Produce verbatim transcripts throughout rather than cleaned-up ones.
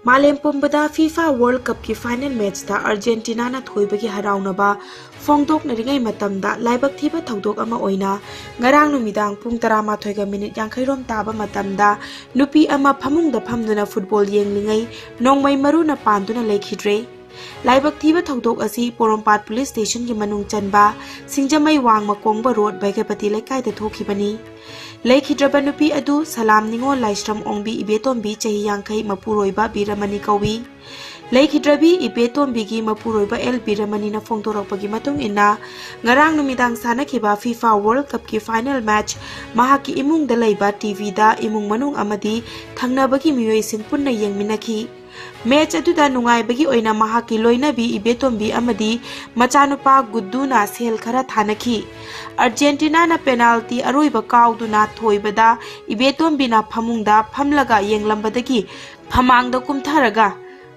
ꯃꯥꯂꯦꯝ ꯄꯨꯝꯕꯗ FIFA World Cupꯀꯤ final matchꯇ Argentinaꯅ ꯊꯣꯏꯕꯒꯤ ꯍꯔꯥꯎꯅꯕ ꯐꯣꯡꯗꯣꯛꯅꯔꯤꯉꯩ ꯃꯇꯝꯗ, ꯂꯥꯏꯕꯛ ꯊꯤꯕ ꯊꯧꯗꯣꯛ ꯑꯃ ꯑꯣꯏꯅ ꯉꯔꯥꯡ ꯅꯨꯃꯤꯗꯥꯡ ꯄꯨꯡ ꯇꯔꯥꯃꯥꯊꯣꯏꯒ ꯃꯤꯅꯤꯠ ꯌꯥꯡꯈꯩ ꯔꯣꯝ ꯇꯥꯕ ꯃꯇꯝꯗ ꯅꯨꯄꯤ ꯑꯃ ꯐꯃꯨꯡꯗ ꯐꯝꯗꯨꯅ football ꯌꯦꯡꯂꯤꯉꯩ ꯅꯣꯡꯃꯩ ꯃꯔꯨꯅ ꯄꯥꯟꯗꯨꯅ ꯂꯩꯈꯤꯗ꯭ꯔꯦ꯫ ꯂꯥꯏꯕꯛ ꯊꯤꯕ ꯊꯧꯗꯣꯛ ꯑꯁꯤ ꯄꯣꯔꯣꯝꯄꯥꯠ police stationꯒꯤ ꯃꯅꯨꯡ ꯆꯟꯕ ꯁꯤꯡꯖꯃꯩ ꯋꯥꯡꯃ ꯀꯣꯡꯕ road ꯚꯩꯒ꯭ꯌꯄꯇꯤ ꯂꯩꯀꯥꯏꯗ ꯊꯣꯛꯈꯤꯕꯅꯤ꯫ ꯂꯩꯈꯤꯗ꯭ꯔꯕ ꯅꯨꯄꯤ ꯑꯗꯨ ꯁꯂꯥꯝ ꯅꯤꯉꯣꯜ ꯂꯥꯏꯁ꯭ꯔꯝ ꯑꯣꯡꯕꯤ ꯏꯕꯦꯇꯣꯝꯕꯤ ꯆꯍꯤ ꯌꯥꯡꯈꯩ ꯃꯄꯨꯔꯣꯏꯕ ꯕꯤꯔꯃꯅꯤ ꯀꯧꯏ꯫ ꯂꯩꯈꯤꯗ꯭ꯔꯕꯤ ꯏꯕꯦꯇꯣꯝꯕꯤꯒꯤ ꯃꯄꯨꯔꯣꯏꯕ ꯑꯦꯜ ꯕꯤꯔꯃꯅꯤꯅ ꯐꯣꯡꯗꯣꯔꯛꯄꯒꯤ ꯃꯇꯨꯡ ꯏꯟꯅ, ꯉꯔꯥꯡ ꯅꯨꯃꯤꯗꯥꯡ ꯁꯥꯟꯅꯈꯤꯕ FIFA World Cupꯀꯤ final match ꯃꯍꯥꯛꯀꯤ ꯏꯃꯨꯡꯗ ꯂꯩꯕ TVꯗ ꯏꯃꯨꯡ ꯃꯅꯨꯡ ꯑꯃꯗꯤ ꯊꯪꯅꯕꯒꯤ ꯃꯤꯑꯣꯏꯁꯤꯡ ꯄꯨꯟꯅ ꯌꯦꯡꯃꯤꯟꯅꯈꯤ꯫ Match ꯑꯗꯨꯗ ꯅꯨꯡꯉꯥꯏꯕꯒꯤ ꯑꯣꯏꯅ ꯃꯍꯥꯛꯀꯤ ꯂꯣꯏꯅꯕꯤ ꯏꯕꯦꯇꯣꯝꯕꯤ ꯑꯃꯗꯤ ꯃꯆꯥꯅꯨꯄꯥ ꯒꯨꯗꯨꯅ ꯁꯦꯜ ꯈꯔ ꯊꯥꯅꯈꯤ꯫ Argentinaꯅ penalty ꯑꯔꯣꯏꯕ ꯀꯥꯎꯗꯨꯅ ꯊꯣꯏꯕꯗ ꯏꯕꯦꯇꯣꯝꯕꯤꯅ ꯐꯃꯨꯡꯗ ꯐꯝꯂꯒ ꯌꯦꯡꯂꯝꯕꯗꯒꯤ ꯐꯃꯥꯡꯗ ꯀꯨꯝꯊꯔꯒ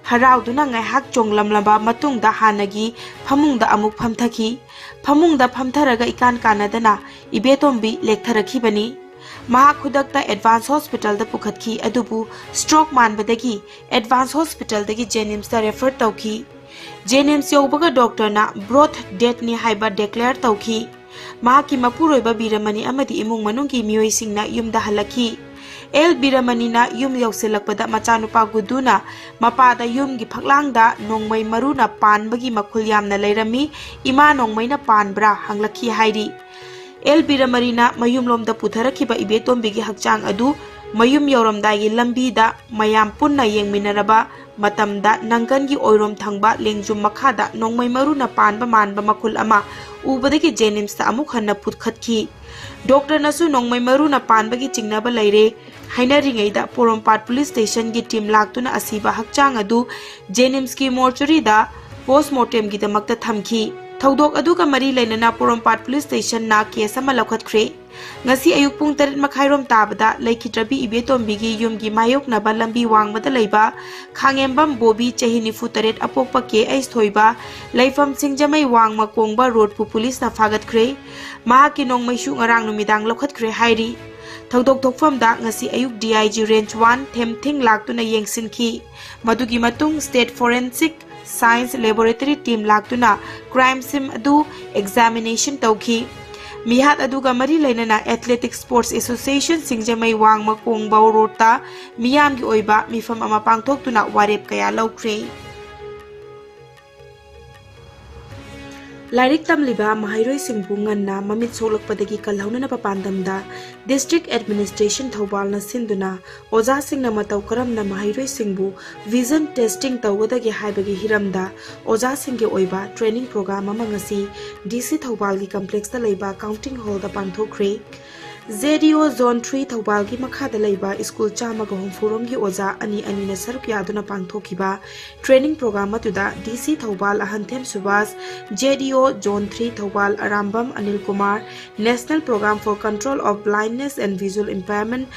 ꯍꯔꯥꯎꯗꯨꯅ ꯉꯥꯏꯍꯥꯛ ꯆꯣꯡꯂꯝꯂꯕ ꯃꯇꯨꯡꯗ ꯍꯥꯟꯅꯒꯤ ꯐꯃꯨꯡꯗ ꯑꯃꯨꯛ ꯐꯝꯊꯈꯤ꯫ ꯐꯃꯨꯡꯗ ꯐꯝꯊꯔꯒ ꯏꯀꯥꯟ ꯀꯥꯟꯅꯗꯅ ꯏꯕꯦꯇꯣꯝꯕꯤ ꯂꯦꯛꯊꯔꯛꯈꯤꯕꯅꯤ꯫ ꯃꯍꯥꯛ ꯈꯨꯗꯛꯇ advance hospitalꯗ ꯄꯨꯈꯠꯈꯤ, ꯑꯗꯨꯕꯨ stroke ꯃꯥꯟꯕꯗꯒꯤ advance hospitalꯗꯒꯤ JNIMSꯇ refer ꯇꯧꯈꯤ꯫ JNIMS ꯌꯧꯕꯒ doctorꯅ broad deathꯅꯤ ꯍꯥꯏꯕ declare ꯇꯧꯈꯤ꯫ ꯃꯍꯥꯛꯀꯤ ꯃꯄꯨꯔꯣꯏꯕ ꯕꯤꯔꯃꯅꯤ ꯑꯃꯗꯤ ꯏꯃꯨꯡ ꯃꯅꯨꯡꯒꯤ ꯃꯤꯑꯣꯏꯁꯤꯡꯅ ꯌꯨꯝꯗ ꯍꯜꯂꯛꯈꯤ꯫ ꯑꯦꯜ ꯕꯤꯔꯃꯅꯤꯅ ꯌꯨꯝ ꯌꯧꯁꯤꯜꯂꯛꯄꯗ ꯃꯆꯥꯅꯨꯄꯥ ꯒꯨꯗꯨꯅ ꯃꯄꯥꯗ ꯌꯨꯝꯒꯤ ꯐꯛꯂꯥꯡꯗ ꯅꯣꯡꯃꯩ ꯃꯔꯨꯅ ꯄꯥꯟꯕꯒꯤ ꯃꯈꯨꯜ ꯌꯥꯝꯅ ꯂꯩꯔꯝꯃꯤ, "ꯏꯃꯥ, ꯅꯣꯡꯃꯩꯅ ꯄꯥꯟꯕ꯭ꯔꯥ?" ꯍꯪꯂꯛꯈꯤ ꯍꯥꯏꯔꯤ꯫ ꯑꯦꯜ ꯕꯤꯔꯃꯅꯤꯅ ꯃꯌꯨꯝꯂꯣꯝꯗ ꯄꯨꯊꯔꯛꯈꯤꯕ ꯏꯕꯦꯇꯣꯝꯕꯤꯒꯤ ꯍꯛꯆꯥꯡ ꯑꯗꯨ ꯃꯌꯨꯝ ꯌꯧꯔꯝꯗꯥꯏꯒꯤ ꯂꯝꯕꯤꯗ ꯃꯌꯥꯝ ꯄꯨꯟꯅ ꯌꯦꯡꯃꯤꯟꯅꯔꯕ ꯃꯇꯝꯗ ꯅꯪꯒꯟꯒꯤ ꯑꯣꯏꯔꯣꯝ ꯊꯪꯕ ꯂꯦꯡꯖꯨꯝ ꯃꯈꯥꯗ ꯅꯣꯡꯃꯩ ꯃꯔꯨꯅ ꯄꯥꯟꯕ ꯃꯥꯟꯕ ꯃꯈꯨꯜ ꯑꯃ ꯎꯕꯗꯒꯤ JNIMSꯇ ꯑꯃꯨꯛ ꯍꯟꯅ ꯄꯨꯈꯠꯈꯤ꯫ Doctorꯅꯁꯨ ꯅꯣꯡꯃꯩ ꯃꯔꯨꯅ ꯄꯥꯟꯕꯒꯤ ꯆꯤꯡꯅꯕ ꯂꯩꯔꯦ ꯍꯥꯏꯅꯔꯤꯉꯩꯗ ꯄꯣꯔꯣꯝꯄꯥꯠ police stationꯒꯤ team ꯂꯥꯛꯇꯨꯅ ꯑꯁꯤꯕ ꯍꯛꯆꯥꯡ ꯑꯗꯨ JNIMSꯀꯤ mortuaryꯗ postmortemꯒꯤꯗꯃꯛꯇ ꯊꯝꯈꯤ꯫ ꯊꯧꯗꯣꯛ ꯑꯗꯨꯒ ꯃꯔꯤ ꯂꯩꯅꯅ ꯄꯣꯔꯣꯝꯄꯥꯠ police stationꯅ case ꯑꯃ ꯂꯧꯈꯠꯈ꯭ꯔꯦ꯫ ꯉꯁꯤ ꯑꯌꯨꯛ ꯄꯨꯡ ꯇꯔꯦꯠ ꯃꯈꯥꯏꯔꯣꯝ ꯇꯥꯕꯗ ꯂꯩꯈꯤꯗ꯭ꯔꯕꯤ ꯏꯕꯦꯇꯣꯝꯕꯤꯒꯤ ꯌꯨꯝꯒꯤ ꯃꯥꯌꯣꯛꯅꯕ ꯂꯝꯕꯤ ꯋꯥꯡꯃꯗ ꯂꯩꯕ ꯈꯥꯉꯦꯝꯕꯝ ꯕꯣꯕꯤ, ꯆꯍꯤ ꯅꯤꯐꯨ ꯇꯔꯦꯠ, ꯑꯄꯣꯛꯄ ꯀꯦ ꯑꯩꯆ ꯊꯣꯏꯕ, ꯂꯩꯐꯝ ꯁꯤꯡꯖꯃꯩ ꯋꯥꯡꯃ ꯀꯣꯡꯕ roadꯄꯨ policeꯅ ꯐꯥꯒꯠꯈ꯭ꯔꯦ꯫ ꯃꯍꯥꯛꯀꯤ ꯅꯣꯡꯃꯩꯁꯨ ꯉꯔꯥꯡ ꯅꯨꯃꯤꯗꯥꯡ ꯂꯧꯈꯠꯈ꯭ꯔꯦ ꯍꯥꯏꯔꯤ꯫ ꯊꯧꯗꯣꯛ ꯊꯣꯛꯐꯝꯗ ꯉꯁꯤ ꯑꯌꯨꯛ D I G Range one ꯊꯦꯝꯊꯤꯡ ꯂꯥꯛꯇꯨꯅ ꯌꯦꯡꯁꯤꯟꯈꯤ꯫ ꯃꯗꯨꯒꯤ ꯃꯇꯨꯡ State Forensic Science Laboratory Team ꯂꯥꯛꯇꯨꯅ crime scene ꯑꯗꯨ examination ꯇꯧꯈꯤ꯫ ꯃꯤꯍꯥꯠ ꯑꯗꯨꯒ ꯃꯔꯤ ꯂꯩꯅꯅ Athletic Sports Association ꯁꯤꯡꯖꯃꯩ ꯋꯥꯡꯃ ꯀꯣꯡꯕ ꯔꯣꯗꯇ ꯃꯤꯌꯥꯝꯒꯤ ꯑꯣꯏꯕ ꯃꯤꯐꯝ ꯑꯃ ꯄꯥꯡꯊꯣꯛꯇꯨꯅ ꯋꯥꯔꯦꯞ ꯀꯌꯥ ꯂꯧꯈ꯭ꯔꯦ꯫ ꯂꯥꯏꯔꯤꯛ ꯇꯝꯂꯤꯕ ꯃꯍꯩꯔꯣꯏꯁꯤꯡꯕꯨ ꯉꯟꯅ ꯃꯃꯤꯠ ꯁꯣꯛꯂꯛꯄꯗꯒꯤ ꯀꯜꯍꯧꯅꯅꯕ ꯄꯥꯟꯗꯝꯗ District Administration ꯊꯧꯕꯥꯜꯅ ꯁꯤꯟꯗꯨꯅ ꯑꯣꯖꯥꯁꯤꯡꯅ ꯃꯇꯧ ꯀꯔꯝꯅ ꯃꯍꯩꯔꯣꯏꯁꯤꯡꯕꯨ vision testing ꯇꯧꯒꯗꯒꯦ ꯍꯥꯏꯕꯒꯤ ꯍꯤꯔꯝꯗ ꯑꯣꯖꯥꯁꯤꯡꯒꯤ ꯑꯣꯏꯕ training program ꯑꯃ ꯉꯁꯤ D C ꯊꯧꯕꯥꯜꯒꯤ complexꯇ ꯂꯩꯕ counting hallꯗ ꯄꯥꯡꯊꯣꯛꯈ꯭ꯔꯦ꯫ J D O Zone three ꯊꯧꯕꯥꯜꯒꯤ ꯃꯈꯥꯗ ꯂꯩꯕ ꯁ꯭ꯀꯨꯜ ꯆꯥꯝꯃꯒ ꯍꯨꯝꯐꯨ ꯔꯣꯝꯒꯤ ꯑꯣꯖꯥ ꯑꯅꯤ ꯑꯅꯤꯅ ꯁꯔꯨꯛ ꯌꯥꯗꯨꯅ ꯄꯥꯡꯊꯣꯛꯈꯤꯕ training program ꯑꯗꯨꯗ D C Thoubal ꯑꯍꯟꯊꯦꯝ Subhas, J D O Zone three Thoubal Arambam Anil Kumar, National Program for Control of Blindness and Visual Impairment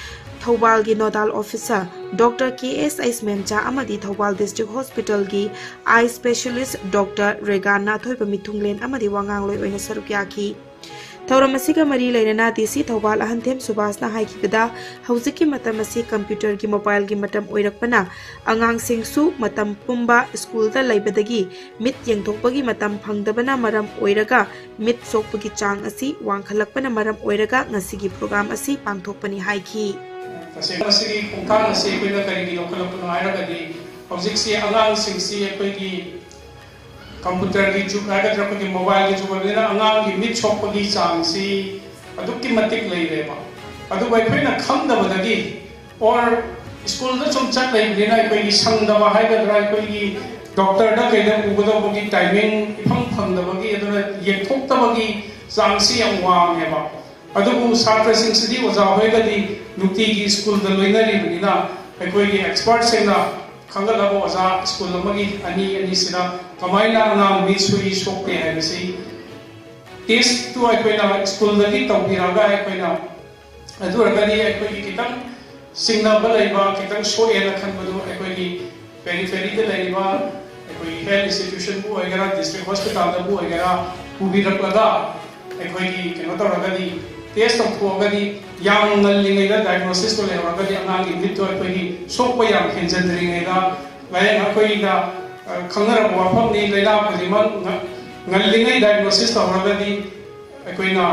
ꯊꯧꯕꯥꯜꯒꯤ nodal officer Doctor K S ꯑꯩꯁꯃꯦꯝꯆꯥ ꯑꯃꯗꯤ Thoubal District Hospitalꯒꯤ eye specialist Doctor ꯔꯦꯒꯥ ꯅꯥꯊꯣꯏꯕ ꯃꯤꯊꯨꯡꯂꯦꯟ ꯑꯃꯗꯤ ꯋꯥꯉꯥꯡꯂꯣꯏ ꯑꯣꯏꯅ ꯁꯔꯨꯛ ꯌꯥꯈꯤ꯫ ꯊꯧꯔꯝ ꯑꯁꯤꯒ ꯃꯔꯤ ꯂꯩꯅꯅ D C ꯊꯧꯕꯥꯜ ꯑꯍꯟꯊꯦꯝ ꯁꯨꯕꯥꯁꯅ ꯍꯥꯏꯈꯤꯕꯗ, ꯍꯧꯖꯤꯛꯀꯤ ꯃꯇꯝ ꯑꯁꯤ computerꯒꯤ mobileꯒꯤ ꯃꯇꯝ ꯑꯣꯏꯔꯛꯄꯅ ꯑꯉꯥꯡꯁꯤꯡꯁꯨ ꯃꯇꯝ ꯄꯨꯝꯕ ꯁ꯭ꯀꯨꯜꯗ ꯂꯩꯕꯗꯒꯤ ꯃꯤꯠ ꯌꯦꯡꯊꯣꯛꯄꯒꯤ ꯃꯇꯝ ꯐꯪꯗꯕꯅ ꯃꯔꯝ ꯑꯣꯏꯔꯒ ꯃꯤꯠ ꯁꯣꯛꯄꯒꯤ ꯆꯥꯡ ꯑꯁꯤ ꯋꯥꯡꯈꯠꯂꯛꯄꯅ ꯃꯔꯝ ꯑꯣꯏꯔꯒ ꯉꯁꯤꯒꯤ program ꯑꯁꯤ ꯄꯥꯡꯊꯣꯛꯄꯅꯤ ꯍꯥꯏꯈꯤ꯫ ꯇꯁꯦꯡꯅ ꯃꯁꯤꯒꯤ ꯈꯣꯡꯊꯥꯡ ꯑꯁꯤ ꯑꯩꯈꯣꯏꯅ ꯀꯔꯤꯒꯤ ꯂꯧꯈꯠꯂꯛꯄꯅꯣ ꯍꯥꯏꯔꯒꯗꯤ, ꯍꯧꯖꯤꯛꯁꯤ ꯑꯉꯥꯡꯁꯤꯡꯁꯤ ꯑꯩꯈꯣꯏꯒꯤ computerꯒꯤ ꯖꯨꯒ ꯍꯥꯏꯒꯗ꯭ꯔꯥ, ꯑꯩꯈꯣꯏꯒꯤ mobileꯒꯤ ꯖꯨꯒ ꯑꯣꯏꯕꯅꯤꯅ ꯑꯉꯥꯡꯒꯤ ꯃꯤꯠ ꯁꯣꯛꯄꯒꯤ ꯆꯥꯡꯁꯤ ꯑꯗꯨꯛꯀꯤ ꯃꯇꯤꯛ ꯂꯩꯔꯦꯕ꯫ ꯑꯗꯨꯕꯨ ꯑꯩꯈꯣꯏꯅ ꯈꯪꯗꯕꯗꯒꯤ, or ꯁ꯭ꯀꯨꯜꯗ ꯁꯨꯝ ꯆꯠ ꯂꯩꯕꯅꯤꯅ ꯑꯩꯈꯣꯏꯒꯤ ꯁꯪꯗꯕ ꯍꯥꯏꯒꯗ꯭ꯔꯥ, ꯑꯩꯈꯣꯏꯒꯤ doctorꯗ ꯀꯩꯗ ꯄꯨꯒꯗꯧꯕꯒꯤ timing ꯏꯐꯪ ꯐꯪꯗꯕꯒꯤ, ꯑꯗꯨꯅ ꯌꯦꯡꯊꯣꯛꯇꯕꯒꯤ ꯆꯥꯡꯁꯤ ꯌꯥꯝ ꯋꯥꯡꯉꯦꯕ꯫ ꯑꯗꯨꯕꯨ ꯁꯥꯇ꯭ꯔꯁꯤꯡꯁꯤꯗꯤ ꯑꯣꯖꯥ ꯍꯣꯏꯒꯗꯤ ꯅꯨꯡꯇꯤꯒꯤ ꯁ꯭ꯀꯨꯜꯗ ꯂꯣꯏꯅꯔꯤꯕꯅꯤꯅ, ꯑꯩꯈꯣꯏꯒꯤ expertꯁꯤꯡꯅ ꯈꯪꯒꯠꯂꯕ ꯑꯣꯖꯥ ꯁ꯭ꯀꯨꯜ ꯑꯃꯒꯤ ꯑꯅꯤ ꯑꯅꯤꯁꯤꯅ ꯀꯃꯥꯏꯅ ꯑꯉꯥꯡ ꯃꯤꯠ ꯁꯣꯛꯏ ꯁꯣꯛꯇꯦ ꯍꯥꯏꯕꯁꯤ testꯇꯨ ꯑꯩꯈꯣꯏꯅ ꯁ꯭ꯀꯨꯜꯗꯒꯤ ꯇꯧꯕꯤꯔꯒ, ꯑꯩꯈꯣꯏꯅ ꯑꯗꯨ ꯑꯣꯏꯔꯒꯗꯤ ꯑꯩꯈꯣꯏꯒꯤ ꯈꯤꯇꯪ ꯆꯤꯡꯅꯕ ꯂꯩꯕ, ꯈꯤꯇꯪ ꯁꯣꯛꯑꯦꯅ ꯈꯟꯕꯗꯨ ꯑꯩꯈꯣꯏꯒꯤ peripheryꯗ ꯂꯩꯔꯤꯕ ꯑꯩꯈꯣꯏꯒꯤ health institutionꯕꯨ ꯑꯣꯏꯒꯦꯔꯥ, district hospitalꯗꯕꯨ ꯑꯣꯏꯒꯦꯔꯥ, ꯄꯨꯕꯤꯔꯛꯂꯒ ꯑꯩꯈꯣꯏꯒꯤ ꯀꯩꯅꯣ ꯇꯧꯔꯒꯗꯤ, test ꯇꯧꯊꯣꯛꯑꯒꯗꯤ ꯌꯥꯝ ꯉꯜꯂꯤꯉꯩꯗ diagnosis ꯇꯣ ꯂꯩꯍꯧꯔꯒꯗꯤ ꯑꯉꯥꯡꯒꯤ ꯃꯤꯠꯇꯣ ꯑꯩꯈꯣꯏꯒꯤ ꯁꯣꯛꯄ ꯌꯥꯝ ꯍꯦꯟꯖꯟꯗ꯭ꯔꯤꯉꯩꯗ, ꯂꯥꯏꯌꯦꯡ ꯑꯩꯈꯣꯏꯅ, ꯑ, ꯈꯪꯅꯔꯕ ꯋꯥꯐꯝꯅꯤ꯫ ꯂꯥꯏꯅꯥ ꯈꯨꯗꯤꯡꯃꯛ ꯉ-, ꯉꯜꯂꯤꯉꯩ diagnosis ꯇꯧꯍꯧꯔꯒꯗꯤ ꯑꯩꯈꯣꯏꯅ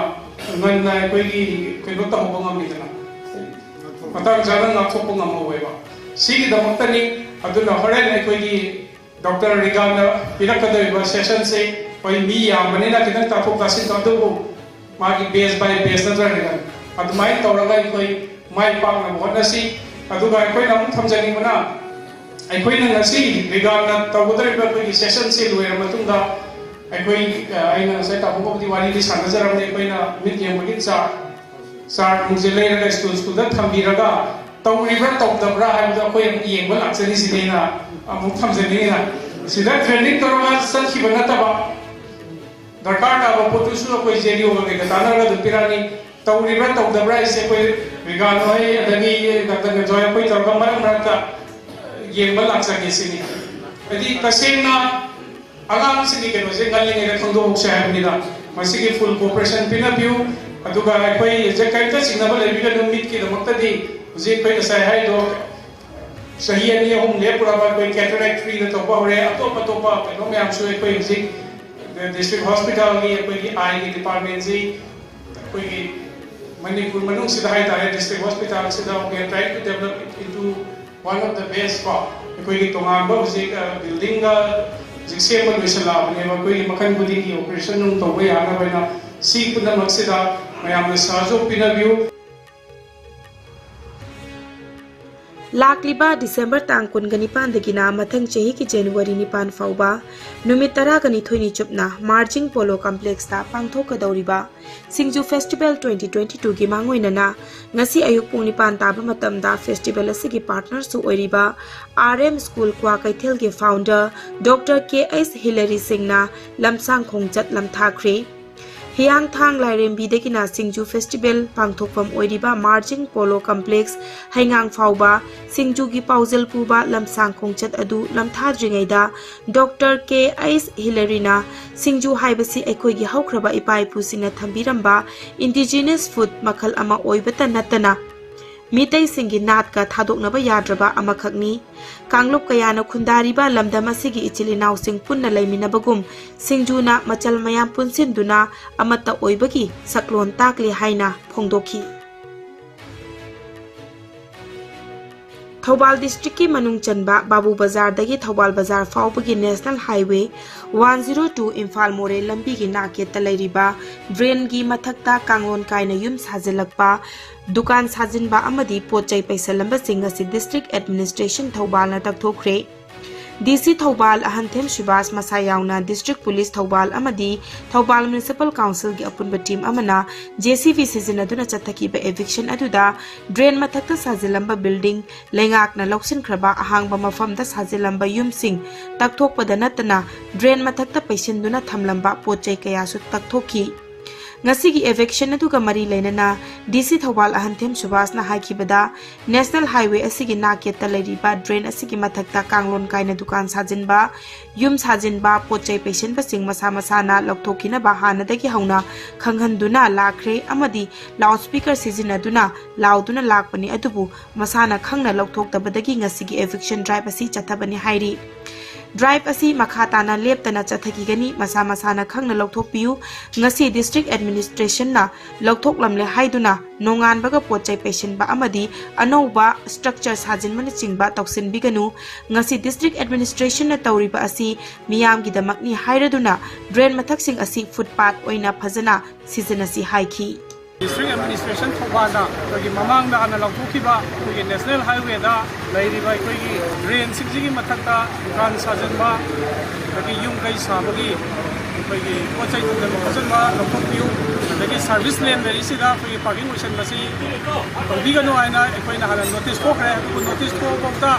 ꯉꯟꯅ ꯑꯩꯈꯣꯏꯒꯤ ꯀꯩꯅꯣ ꯇꯧꯍꯧꯕ ꯉꯝꯃꯤꯗꯅ, ꯃꯇꯥꯡ ꯆꯥꯅ ꯉꯥꯛꯊꯣꯛꯄ ꯉꯝꯍꯧꯋꯦꯕ꯫ ꯁꯤꯒꯤꯗꯃꯛꯇꯅꯤ꯫ ꯑꯗꯨꯅ ꯍꯣꯔꯦꯟ ꯑꯩꯈꯣꯏꯒꯤ ꯗꯣꯛꯇꯔ ꯔꯤꯒꯥꯟꯅ ꯄꯤꯔꯛꯀꯗꯧꯔꯤꯕ session ꯁꯦ ꯑꯩꯈꯣꯏ ꯃꯤ ꯌꯥꯝꯕꯅꯤꯅ ꯈꯤꯇꯪ ꯇꯥꯊꯣꯛ ꯇꯥꯁꯤꯟ ꯇꯧ, ꯑꯗꯨꯕꯨ ꯃꯥꯒꯤ batch by batch ꯅꯠꯇ꯭ꯔꯒꯅ ꯑꯗꯨꯃꯥꯏꯅ ꯇꯧꯔꯒ ꯑꯩꯈꯣꯏ ꯃꯥꯏ ꯄꯥꯛꯅꯕ ꯍꯣꯠꯅꯁꯤ꯫ ꯑꯗꯨꯒ ꯑꯩꯈꯣꯏꯅ ꯑꯃꯨꯛ ꯊꯝꯖꯅꯤꯡꯕꯅ, ꯑꯩꯈꯣꯏꯅ ꯉꯁꯤ ꯔꯤꯒꯥꯟꯅ ꯇꯧꯒꯗꯧꯔꯤꯕ ꯑꯩꯈꯣꯏꯒꯤ session ꯁꯦ ꯂꯣꯏꯔ ꯃꯇꯨꯡꯗ ꯑꯩꯈꯣꯏ, ꯑ, ꯑꯩꯅ ꯉꯁꯥꯏ ꯇꯥꯃꯣꯒꯕꯨꯗꯤ ꯋꯥꯔꯤꯗꯤ ꯁꯥꯟꯅꯖꯔꯝꯅꯤ, ꯑꯩꯈꯣꯏꯅ ꯃꯤꯠ ꯌꯦꯡꯕꯒꯤ ꯆꯥꯔꯠ, ꯆꯥꯔꯠ ꯅꯨꯡꯁꯦ ꯂꯩꯔꯒ ꯁ꯭ꯀꯨꯜ ꯁ꯭ꯀꯨꯜꯗ ꯊꯝꯕꯤꯔꯒ ꯇꯧꯔꯤꯕ꯭ꯔꯥ ꯇꯧꯗꯕ꯭ꯔꯥ ꯍꯥꯏꯕꯗꯣ ꯑꯩꯈꯣꯏ ꯑꯃꯨꯛ ꯌꯦꯡꯕ ꯂꯥꯛꯆꯔꯤꯁꯤꯅꯦꯅ ꯑꯃꯨꯛ ꯊꯝꯖꯅꯤꯡꯉꯤꯅ꯫ ꯁꯤꯗ training ꯇꯧꯔꯒ ꯆꯠꯈꯤꯕ ꯅꯠꯇꯕ, ꯗꯔꯀꯥꯔ ꯇꯥꯕ ꯄꯣꯠꯇꯨꯁꯨ ꯑꯩꯈꯣꯏ JDO ꯒ ꯀꯩꯒ ꯇꯥꯟꯅꯔꯒ ꯑꯗꯨꯝ ꯄꯤꯔꯛꯑꯅꯤ꯫ ꯇꯧꯔꯤꯕ꯭ꯔꯥ ꯇꯧꯗꯕ꯭ꯔꯥ ꯍꯥꯏꯁꯦ ꯑꯩꯈꯣꯏ ꯔꯤꯒꯥꯟ ꯍꯣꯏ ꯑꯗꯒꯤ ꯗꯥꯛꯇꯔ ꯅꯦꯖꯣꯏ ꯑꯩꯈꯣꯏ ꯇꯧꯔꯒ ꯃꯔꯛ ꯃꯔꯛꯇ ꯌꯦꯡꯕ ꯂꯥꯛꯆꯒꯦ ꯁꯤꯅꯤ꯫ ꯍꯥꯏꯗꯤ ꯇꯁꯦꯡꯅ ꯑꯉꯥꯡꯁꯤꯡꯒꯤ ꯀꯩꯅꯣꯁꯦ ꯉꯜꯂꯤꯉꯩꯗ ꯈꯪꯗꯣꯛꯍꯧꯁꯦ ꯍꯥꯏꯕꯅꯤꯗ꯫ ꯃꯁꯤꯒꯤ full cooperation ꯄꯤꯅꯕꯤꯌꯨ꯫ ꯑꯗꯨꯒ ꯑꯩꯈꯣꯏ ꯍꯧꯖꯤꯛ ꯀꯔꯤꯝꯇ ꯆꯤꯡꯅꯕ ꯂꯩꯕꯤꯒꯅꯨ꯫ ꯃꯤꯠꯀꯤꯗꯃꯛꯇꯗꯤ ꯍꯧꯖꯤꯛ ꯑꯩꯈꯣꯏ ꯉꯁꯥꯏ ꯍꯥꯏꯔꯤꯗꯣ ꯆꯍꯤ ꯑꯅꯤ ꯑꯍꯨꯝ ꯂꯦꯞꯄꯨꯔꯕ ꯑꯩꯈꯣꯏ cataract free ꯗ ꯇꯧꯕ ꯍꯧꯔꯦ꯫ ꯑꯇꯣꯞ ꯑꯇꯣꯞꯄ ꯀꯩꯅꯣ ꯃꯌꯥꯝꯁꯨ ꯑꯩꯈꯣꯏ ꯍꯧꯖꯤꯛ district hospital ꯒꯤ ꯑꯩꯈꯣꯏꯒꯤ eye ꯒꯤ department ꯁꯤ ꯑꯩꯈꯣꯏꯒꯤ ꯃꯅꯤꯄꯨꯔ ꯃꯅꯨꯡꯁꯤꯗ ꯍꯥꯏꯇꯥꯔꯦ, district hospital ꯁꯤꯗ we are trying to develop it into one of the best ꯀꯣ꯫ ꯑꯩꯈꯣꯏꯒꯤ ꯇꯣꯉꯥꯟꯕ ꯍꯧꯖꯤꯛ, ꯑ, building ꯒ ꯍꯧꯖꯤꯛ ꯁꯦꯝꯕ ꯂꯣꯏꯁꯤꯜꯂꯛꯑꯕꯅꯦꯕ꯫ ꯑꯩꯈꯣꯏꯒꯤ ꯃꯈꯜ ꯈꯨꯗꯤꯡꯒꯤ operation ꯅꯨꯡ ꯇꯧꯕ ꯌꯥꯅꯕ ꯍꯥꯏꯅ ꯁꯤ ꯄꯨꯝꯅꯃꯛꯁꯤꯗ ꯃꯌꯥꯝꯅ ꯁꯍꯖꯣꯒ ꯄꯤꯅꯕꯤꯌꯨ꯫ ꯂꯥꯛꯂꯤꯕ ꯗꯤꯁꯦꯝꯕꯔ ꯇꯥꯡ ꯀꯨꯟꯒ ꯅꯤꯄꯥꯟꯗꯒꯤꯅ ꯃꯊꯪ ꯆꯍꯤꯒꯤ ꯖꯅꯋꯥꯔꯤ ꯅꯤꯄꯥꯟ ꯐꯥꯎꯕ ꯅꯨꯃꯤꯠ ꯇꯔꯥꯒ ꯅꯤꯊꯣꯏꯅꯤ ꯆꯨꯞꯅ ꯃꯥꯔꯖꯤꯡ ꯄꯣꯂꯣ ꯀꯝꯄ꯭ꯂꯦꯛꯁꯇ ꯄꯥꯡꯊꯣꯛꯀꯗꯧꯔꯤꯕ ꯁꯤꯡꯖꯨ ꯐꯦꯁꯇꯤꯚꯦꯜ twenty twenty two ꯒꯤ ꯃꯥꯡꯑꯣꯏꯅꯅ ꯉꯁꯤ ꯑꯌꯨꯛ ꯄꯨꯡ ꯅꯤꯄꯥꯟ ꯇꯥꯕ ꯃꯇꯝꯗ ꯐꯦꯁꯇꯤꯚꯦꯜ ꯑꯁꯤꯒꯤ ꯄꯥꯔꯠꯅꯔꯁꯨ ꯑꯣꯏꯔꯤꯕ R M ꯁ꯭ꯀꯨꯜ ꯀ꯭ꯋꯥꯀꯩꯊꯦꯜꯒꯤ founder doctor K H Hilary ꯁꯤꯡꯅ ꯂꯝꯁꯥꯡ ꯈꯣꯡꯆꯠ ꯂꯝꯊꯥꯈ꯭ꯔꯦ꯫ ꯍꯤꯌꯥꯡꯊꯥꯡ ꯂꯥꯏꯔꯦꯝꯕꯤꯗꯒꯤꯅ ꯁꯤꯡꯖꯨ ꯐꯦꯁꯇꯤꯚꯦꯜ ꯄꯥꯡꯊꯣꯛꯐꯝ ꯑꯣꯏꯔꯤꯕ ꯃꯥꯔꯖꯤꯡ ꯄꯣꯂꯣ ꯀꯝꯄ꯭ꯂꯦꯛꯁ ꯍꯩꯉꯥꯡ ꯐꯥꯎꯕ ꯁꯤꯡꯖꯨꯒꯤ ꯄꯥꯎꯖꯦꯜ ꯄꯨꯕ ꯂꯝꯁꯥꯡ ꯈꯣꯡꯆꯠ ꯑꯗꯨ ꯂꯝꯊꯥꯗ꯭ꯔꯤꯉꯩꯗ ꯗꯣꯛꯇꯔ ꯀꯦ ꯑꯩꯁ ꯍꯤꯂꯔꯤꯅ ꯁꯤꯡꯖꯨ ꯍꯥꯏꯕꯁꯤ ꯑꯩꯈꯣꯏꯒꯤ ꯍꯧꯈ꯭ꯔꯕ ꯏꯄꯥ ꯏꯄꯨꯁꯤꯡꯅ ꯊꯝꯕꯤꯔꯝꯕ ꯏꯟꯗꯤꯖꯤꯅꯁ ꯐꯨꯗ ꯃꯈꯜ ꯑꯃ ꯑꯣꯏꯕꯇ ꯅꯠꯇꯅ ꯃꯤꯇꯩꯁꯤꯡꯒꯤ ꯅꯥꯠꯀ ꯊꯥꯗꯣꯛꯅꯕ ꯌꯥꯗ꯭ꯔꯕ ꯑꯃꯈꯛꯅꯤ꯫ ꯀꯥꯡꯂꯨꯞ ꯀꯌꯥꯅ ꯈꯨꯟꯗꯥꯔꯤꯕ ꯂꯝꯗꯝ ꯑꯁꯤꯒꯤ ꯏꯆꯤꯜ ꯏꯅꯥꯎꯁꯤꯡ ꯄꯨꯟꯅ ꯂꯩꯃꯤꯟꯅꯕꯒꯨꯝ ꯁꯤꯡꯖꯨꯅ ꯃꯆꯜ ꯃꯌꯥꯝ ꯄꯨꯟꯁꯤꯟꯗꯨꯅ ꯑꯃꯠꯇ ꯑꯣꯏꯕꯒꯤ ꯁꯛꯂꯣꯟ ꯇꯥꯛꯂꯤ ꯍꯥꯏꯅ ꯐꯣꯡꯗꯣꯛꯈꯤ꯫ ꯊꯧꯕꯥꯜ ꯗꯤꯁꯇ꯭ꯔꯤꯛꯀꯤ ꯃꯅꯨꯡ ꯆꯟꯕ ꯕꯥꯕꯨ ꯕꯖꯥꯔꯗꯒꯤ ꯊꯧꯕꯥꯜ ꯕꯖꯥꯔ ꯐꯥꯎꯕꯒꯤ national highway one zero two Imphal ꯃꯣꯔꯦ ꯂꯝꯕꯤꯒꯤ ꯅꯥꯛꯌꯦꯠꯇ ꯂꯩꯔꯤꯕ ꯗ꯭ꯔꯦꯟꯒꯤ ꯃꯊꯛꯇ ꯀꯥꯡꯂꯣꯟ ꯀꯥꯏꯅ ꯌꯨꯝ ꯁꯥꯖꯤꯜꯂꯛꯄ, ꯗꯨꯀꯥꯟ ꯁꯥꯖꯤꯟꯕ ꯑꯃꯗꯤ ꯄꯣꯠ ꯆꯩ ꯄꯩꯁꯜꯂꯝꯕꯁꯤꯡ ꯑꯁꯤ ꯗꯤꯁꯇ꯭ꯔꯤꯛ ꯑꯦꯗꯃꯤꯅꯤꯁꯇ꯭ꯔꯦꯁꯟ ꯊꯧꯕꯥꯜꯅ ꯇꯛꯊꯣꯛꯈ꯭ꯔꯦ꯫ ꯗꯤ ꯁꯤ ꯊꯧꯕꯥꯜ ꯑꯍꯟꯊꯦꯝ ꯁꯨꯕꯥꯁ ꯃꯁꯥ ꯌꯥꯎꯅ ꯗꯤꯁꯇ꯭ꯔꯤꯛ ꯄꯨꯂꯤꯁ ꯊꯧꯕꯥꯜ ꯑꯃꯗꯤ ꯊꯧꯕꯥꯜ ꯃ꯭ꯌꯨꯅꯤꯁꯤꯄꯥꯜ ꯀꯥꯎꯟꯁꯤꯜꯒꯤ ꯑꯄꯨꯟꯕ ꯇꯤꯝ ꯑꯃꯅ ꯖꯦ ꯁꯤ ꯕꯤ ꯁꯤꯖꯤꯟꯅꯗꯨꯅ ꯆꯠꯊꯈꯤꯕ ꯏꯚꯤꯛꯁꯟ ꯑꯗꯨꯗ ꯗ꯭ꯔꯦꯟ ꯃꯊꯛꯇ ꯁꯥꯖꯤꯜꯂꯝꯕ ꯕꯤꯜꯗꯤꯡ, ꯂꯩꯉꯥꯛꯅ ꯂꯧꯁꯤꯟꯈ꯭ꯔꯕ ꯑꯍꯥꯡꯕ ꯃꯐꯝꯗ ꯁꯥꯖꯤꯜꯂꯝꯕ ꯌꯨꯝꯁꯤꯡ ꯇꯛꯊꯣꯛꯄꯗ ꯅꯠꯇꯅ ꯗ꯭ꯔꯦꯟ ꯃꯊꯛꯇ ꯄꯩꯁꯤꯟꯗꯨꯅ ꯊꯝꯂꯝꯕ ꯄꯣꯠ ꯆꯩ ꯀꯌꯥꯁꯨ ꯇꯛꯊꯣꯛꯈꯤ꯫ ꯉꯁꯤꯒꯤ ꯏꯚꯤꯛꯁꯟ ꯑꯗꯨꯒ ꯃꯔꯤ ꯂꯩꯅꯅ ꯗꯤ ꯁꯤ ꯊꯧꯕꯥꯜ ꯑꯍꯟꯊꯦꯝ ꯁꯨꯕꯥꯁꯅ ꯍꯥꯏꯈꯤꯕꯗ, ꯅꯦꯁꯅꯦꯜ ꯍꯥꯏꯋꯦ ꯑꯁꯤꯒꯤ ꯅꯥꯛꯌꯦꯠꯇ ꯂꯩꯔꯤꯕ ꯗ꯭ꯔꯦꯟ ꯑꯁꯤꯒꯤ ꯃꯊꯛꯇ ꯀꯥꯡꯂꯣꯟ ꯀꯥꯏꯅ ꯗꯨꯀꯥꯟ ꯁꯥꯖꯤꯟꯕ, ꯌꯨꯝ ꯁꯥꯖꯤꯟꯕ, ꯄꯣꯠ ꯆꯩ ꯄꯩꯁꯤꯟꯕꯁꯤꯡ ꯃꯁꯥ ꯃꯁꯥꯅ ꯂꯧꯊꯣꯛꯈꯤꯅꯕ ꯍꯥꯟꯅꯗꯒꯤ ꯍꯧꯅ ꯈꯪꯍꯟꯗꯨꯅ ꯂꯥꯛꯈ꯭ꯔꯦ ꯑꯃꯗꯤ ꯂꯥꯎꯗ ꯁ꯭ꯄꯤꯀꯔ ꯁꯤꯖꯤꯟꯅꯗꯨꯅ ꯂꯥꯎꯗꯨꯅ ꯂꯥꯛꯄꯅꯤ, ꯑꯗꯨꯕꯨ ꯃꯁꯥꯅ ꯈꯪꯅ ꯂꯧꯊꯣꯛꯇꯕꯗꯒꯤ ꯉꯁꯤꯒꯤ ꯏꯚꯤꯛꯁꯟ ꯗ꯭ꯔꯥꯏꯚ ꯑꯁꯤ ꯆꯠꯊꯕꯅꯤ ꯍꯥꯏꯔꯤ꯫ ꯗ꯭ꯔꯥꯏꯚ ꯑꯁꯤ ꯃꯈꯥ ꯇꯥꯅ ꯂꯦꯞꯇꯅ ꯆꯠꯊꯈꯤꯒꯅꯤ꯫ ꯃꯁꯥ ꯃꯁꯥꯅ ꯈꯪꯅ ꯂꯧꯊꯣꯛꯄꯤꯌꯨ꯫ ꯉꯁꯤ ꯗꯤꯁꯇ꯭ꯔꯤꯛ ꯑꯦꯗꯃꯤꯅꯤꯁꯇ꯭ꯔꯦꯁꯟꯅ ꯂꯧꯊꯣꯛꯂꯝꯂꯦ ꯍꯥꯏꯗꯨꯅ ꯅꯣꯡꯉꯥꯟꯕꯒ ꯄꯣꯠ ꯆꯩ ꯄꯩꯁꯤꯟꯕ ꯑꯃꯗꯤ ꯑꯅꯧꯕ ꯁ꯭ꯇ꯭ꯔꯛꯆꯔ ꯁꯥꯖꯤꯟꯕꯅꯆꯤꯡꯕ ꯇꯧꯁꯤꯟꯕꯤꯒꯅꯨ꯫ ꯉꯁꯤ ꯗꯤꯁꯇ꯭ꯔꯤꯛ ꯑꯦꯗꯃꯤꯅꯤꯁꯇ꯭ꯔꯦꯁꯟꯅ ꯇꯧꯔꯤꯕ ꯑꯁꯤ ꯃꯤꯌꯥꯝꯒꯤꯗꯃꯛꯅꯤ ꯍꯥꯏꯔꯗꯨꯅ ꯗ꯭ꯔꯦꯟ ꯃꯊꯛꯁꯤꯡ ꯑꯁꯤ ꯐꯨꯠꯄꯥꯠ ꯑꯣꯏꯅ ꯐꯖꯅ ꯁꯤꯖꯤꯟꯅꯁꯤ ꯍꯥꯏꯈꯤ꯫ ꯗꯤꯁꯇ꯭ꯔꯤꯛ ꯑꯦꯗꯃꯤꯅꯤꯁꯇ꯭ꯔꯦꯁꯟ ꯊꯧꯕꯥꯜꯅ ꯑꯩꯈꯣꯏꯒꯤ ꯃꯃꯥꯡꯗ ꯍꯥꯟꯅ ꯂꯧꯊꯣꯛꯈꯤꯕ ꯑꯩꯈꯣꯏꯒꯤ ꯅꯦꯁꯅꯦꯜ ꯍꯥꯏꯋꯦꯗ ꯂꯩꯔꯤꯕ ꯑꯩꯈꯣꯏꯒꯤ ꯗ꯭ꯔꯦꯟꯁꯤꯡꯁꯤꯒꯤ ꯃꯊꯛꯇ ꯗꯨꯀꯥꯟ ꯁꯥꯖꯤꯟꯕ, ꯑꯗꯒꯤ ꯌꯨꯝ ꯀꯩ ꯁꯥꯕꯒꯤ ꯑꯩꯈꯣꯏꯒꯤ ꯄꯣꯠ ꯆꯩ ꯊꯝꯖꯤꯟꯕ ꯈꯣꯠꯆꯤꯟꯕ ꯂꯧꯊꯣꯛꯄꯤꯌꯨ, ꯑꯗꯒꯤ ꯁꯥꯔꯚꯤꯁ ꯂꯦꯟ ꯂꯩꯔꯤꯁꯤꯗ ꯑꯩꯈꯣꯏꯒꯤ ꯄꯥꯔꯀꯤꯡ ꯑꯣꯏꯁꯟꯕꯁꯤ ꯇꯧꯕꯤꯒꯅꯨ ꯍꯥꯏꯅ ꯑꯩꯈꯣꯏꯅ ꯍꯥꯟꯅ ꯅꯣꯇꯤꯁ ꯊꯣꯛꯈ꯭ꯔꯦ꯫ ꯑꯗꯨꯕꯨ ꯅꯣꯇꯤꯁ ꯊꯣꯛꯑꯐꯥꯎꯗ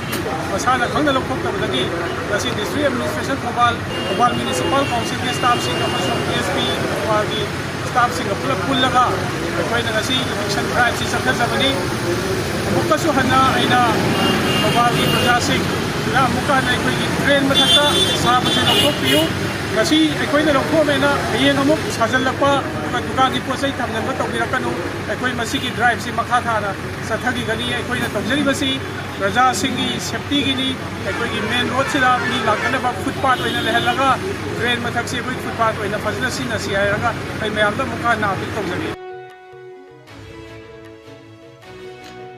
ꯃꯁꯥꯅ ꯈꯪꯅ ꯂꯧꯊꯣꯛꯇꯕꯗꯒꯤ ꯉꯁꯤ district administration Thoubal, Thoubal municipal ꯀꯥꯎꯟꯁꯤꯜꯒꯤ ꯁ꯭ꯇꯥꯐꯁꯤꯡ ꯑꯃꯁꯨꯡ ꯗꯤ ꯑꯦꯁ ꯄꯤ ꯊꯧꯕꯥꯜꯒꯤ ꯁ꯭ꯇꯥꯐꯁꯤꯡꯒ ꯄꯨꯂꯞ ꯄꯨꯜꯂꯒ ꯑꯩꯈꯣꯏꯅ ꯉꯁꯤ ꯏꯚꯤꯛꯁꯟ ꯗ꯭ꯔꯥꯏꯚꯁꯤ ꯆꯠꯊꯖꯕꯅꯤ꯫ ꯑꯃꯨꯛꯀꯁꯨ ꯍꯟꯅ ꯑꯩꯅ ꯊꯧꯕꯥꯜꯒꯤ ꯄ꯭ꯔꯖꯥꯁꯤꯡꯗ ꯑꯃꯨꯛꯀ ꯍꯟꯅ ꯑꯩꯈꯣꯏꯒꯤ ꯗ꯭ꯔꯦꯟ ꯃꯊꯛꯇ ꯁꯥꯕꯁꯤ ꯂꯧꯊꯣꯛꯄꯤꯌꯨ꯫ ꯉꯁꯤ ꯑꯩꯈꯣꯏꯅ ꯂꯧꯊꯣꯛꯑꯃꯦꯅ ꯍꯌꯦꯡ ꯑꯃꯨꯛ ꯁꯥꯖꯤꯜꯂꯛꯄ, ꯑꯗꯨꯒ ꯗꯨꯀꯥꯟꯒꯤ ꯄꯣꯠ ꯆꯩ ꯊꯝꯖꯤꯟꯕ ꯇꯧꯕꯤꯔꯛꯀꯅꯨ꯫ ꯑꯩꯈꯣꯏ ꯃꯁꯤꯒꯤ ꯗ꯭ꯔꯥꯏꯚꯁꯤ ꯃꯈꯥ ꯊꯥꯅ ꯆꯠꯊꯈꯤꯒꯅꯤ꯫ ꯑꯩꯈꯣꯏꯅ ꯇꯧꯖꯔꯤꯕꯁꯤ ꯄ꯭ꯔꯖꯥꯁꯤꯡꯒꯤ ꯁꯦꯐꯇꯤꯒꯤꯅꯤ꯫ ꯑꯩꯈꯣꯏꯒꯤ ꯃꯦꯟ ꯔꯣꯗꯁꯤꯗ ꯃꯤ ꯂꯥꯛꯇꯅꯕ ꯐꯨꯠꯄꯥꯠ ꯑꯣꯏꯅ ꯂꯩꯍꯜꯂꯒ ꯗ꯭ꯔꯦꯟ ꯃꯊꯛꯁꯤ ꯑꯩꯈꯣꯏ ꯐꯨꯠꯄꯥꯠ ꯑꯣꯏꯅ ꯐꯖꯅ ꯁꯤꯖꯤꯟꯅꯁꯤ ꯍꯥꯏꯔꯒ ꯑꯩ ꯃꯌꯥꯝꯗ ꯑꯃꯨꯛꯀ ꯍꯟꯅ ꯑꯄꯤꯜ ꯇꯧꯖꯒꯦ꯫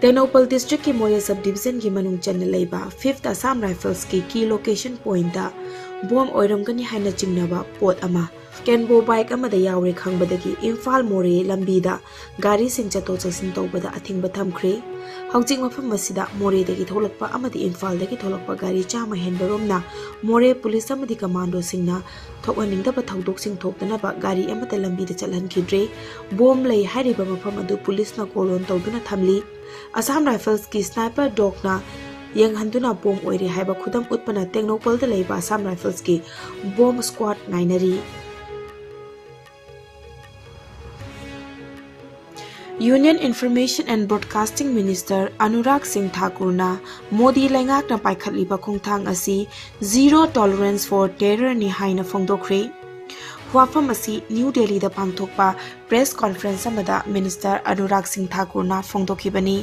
ꯇꯦꯡꯅꯧꯄꯜ ꯗꯤꯁꯇ꯭ꯔꯤꯛꯀꯤ ꯃꯣꯔꯦ ꯁꯕ ꯗꯤꯕꯤꯖꯟꯒꯤ ꯃꯅꯨꯡ ꯆꯟꯅ ꯂꯩꯕ ꯐꯤꯐꯠ ꯑꯁꯥꯝ ꯔꯥꯏꯐꯜꯁꯀꯤ ꯀꯤ ꯂꯣꯀꯦꯁꯟ ꯄꯣꯏꯟꯠꯇ ꯕꯣꯝ ꯑꯣꯏꯔꯝꯒꯅꯤ ꯍꯥꯏꯅ ꯆꯤꯡꯅꯕ ꯄꯣꯠ ꯑꯃ ꯀꯦꯟꯕꯣ ꯕꯥꯏꯛ ꯑꯃꯗ ꯌꯥꯎꯔꯦ ꯈꯪꯕꯗꯒꯤ ꯏꯝꯐꯥꯜ ꯃꯣꯔꯦ ꯂꯝꯕꯤꯗ ꯒꯥꯔꯤꯁꯤꯡ ꯆꯠꯊꯣꯛ ꯆꯠꯁꯤꯟ ꯇꯧꯕꯗ ꯑꯊꯤꯡꯕ ꯊꯝꯈ꯭ꯔꯦ꯫ ꯍꯧꯖꯤꯛ ꯃꯐꯝ ꯑꯁꯤꯗ ꯃꯣꯔꯦꯗꯒꯤ ꯊꯣꯛꯂꯛꯄ ꯑꯃꯗꯤ ꯏꯝꯐꯥꯜꯗꯒꯤ ꯊꯣꯛꯂꯛꯄ ꯒꯥꯔꯤ ꯆꯥꯝꯃ ꯍꯦꯟꯕꯔꯣꯝꯅ ꯃꯣꯔꯦ ꯄꯨꯂꯤꯁ ꯑꯃꯗꯤ ꯀꯃꯥꯟꯗꯣꯁꯤꯡꯅ ꯊꯣꯛꯍꯟꯅꯤꯡꯗꯕ ꯊꯧꯗꯣꯛꯁꯤꯡ ꯊꯣꯛꯇꯅꯕ ꯒꯥꯔꯤ ꯑꯃꯠꯇ ꯂꯝꯕꯤꯗ ꯆꯠꯍꯟꯈꯤꯗ꯭ꯔꯦ꯫ ꯕꯣꯝ ꯂꯩ ꯍꯥꯏꯔꯤꯕ ꯃꯐꯝ ꯑꯗꯨ ꯄꯨꯂꯤꯁꯅ ꯀꯣꯔꯗꯣꯟ ꯇꯧꯗꯨꯅ ꯊꯝꯂꯤ꯫ ꯑꯁꯥꯝ ꯔꯥꯏꯐꯜꯁꯀꯤ ꯁ꯭ꯅꯥꯏꯄꯔ ꯗꯣꯒꯅ ꯌꯦꯡꯍꯟꯗꯨꯅ ꯕꯣꯝ ꯑꯣꯏꯔꯦ ꯍꯥꯏꯕ ꯈꯨꯗꯝ ꯎꯠꯄꯅ ꯇꯦꯡꯅꯧꯄꯜꯗ ꯂꯩꯕ ꯑꯁꯥꯝ ꯔꯥꯏꯐꯜꯁꯀꯤ ꯕꯣꯝ ꯁ꯭ꯀ꯭ꯋꯥꯗ ꯉꯥꯏꯅꯔꯤ꯫ Union Information and Broadcasting Minister Anurag Singh Thakurꯅ ꯃꯣꯗꯤ ꯂꯩꯉꯥꯛꯅ ꯄꯥꯏꯈꯠꯂꯤꯕ ꯈꯣꯡꯊꯥꯡ ꯑꯁꯤ Zero Tolerance for Terrorꯅꯤ ꯍꯥꯏꯅ ꯐꯣꯡꯗꯣꯛꯈ꯭ꯔꯦ꯫ ꯋꯥꯐꯝ ꯑꯁꯤ ꯅ꯭ꯌꯨ ꯗꯦꯜꯂꯤꯗ ꯄꯥꯡꯊꯣꯛꯄ ꯄ꯭ꯔꯦꯁ ꯀꯣꯟꯐꯔꯦꯟꯁ ꯑꯃꯗ ꯃꯤꯅꯤꯁꯇꯔ ꯑꯅꯨꯔꯥꯒ ꯁꯤꯡ ꯊꯥꯀꯨꯔꯅ ꯐꯣꯡꯗꯣꯛꯈꯤꯕꯅꯤ꯫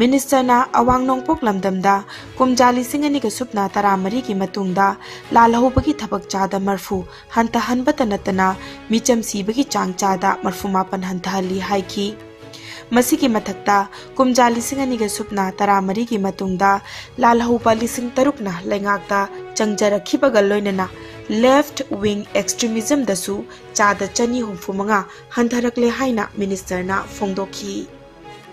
ꯃꯤꯅꯤꯁꯇꯔꯅ ꯑꯋꯥꯡ ꯅꯣꯡꯄꯣꯛ ꯂꯝꯗꯝꯗ ꯀꯨꯝꯖꯥ ꯂꯤꯁꯤꯡ ꯑꯅꯤꯒ ꯁꯨꯞꯅ ꯇꯔꯥꯃꯔꯤꯒꯤ ꯃꯇꯨꯡꯗ ꯂꯥꯜꯍꯧꯕꯒꯤ ꯊꯕꯛ ꯆꯥꯗ ꯃꯔꯐꯨ ꯍꯟꯊꯍꯟꯕꯇ ꯅꯠꯇꯅ ꯃꯤꯆꯝ ꯁꯤꯕꯒꯤ ꯆꯥꯡ ꯆꯥꯗ ꯃꯔꯐꯨ ꯃꯥꯄꯟ ꯍꯟꯊꯍꯜꯂꯤ ꯍꯥꯏꯈꯤ꯫ ꯃꯁꯤꯒꯤ ꯃꯊꯛꯇ ꯀꯨꯝꯖꯥ ꯂꯤꯁꯤꯡ ꯑꯅꯤꯒ ꯁꯨꯞꯅ ꯇꯔꯥꯃꯔꯤꯒꯤ ꯃꯇꯨꯡꯗ ꯂꯥꯜꯍꯧꯕ ꯂꯤꯁꯤꯡ ꯇꯔꯨꯛꯅ ꯂꯩꯉꯥꯛꯇ ꯆꯪꯖꯔꯛꯈꯤꯕꯒ ꯂꯣꯏꯅꯅ left wing extremismꯗꯁꯨ ꯆꯥꯗ ꯆꯅꯤ ꯍꯨꯝꯐꯨ ꯃꯉꯥ ꯍꯟꯊꯔꯛꯂꯦ ꯍꯥꯏꯅ ꯃꯤꯅꯤꯁꯇꯔꯅ ꯐꯣꯡꯗꯣꯛꯈꯤ꯫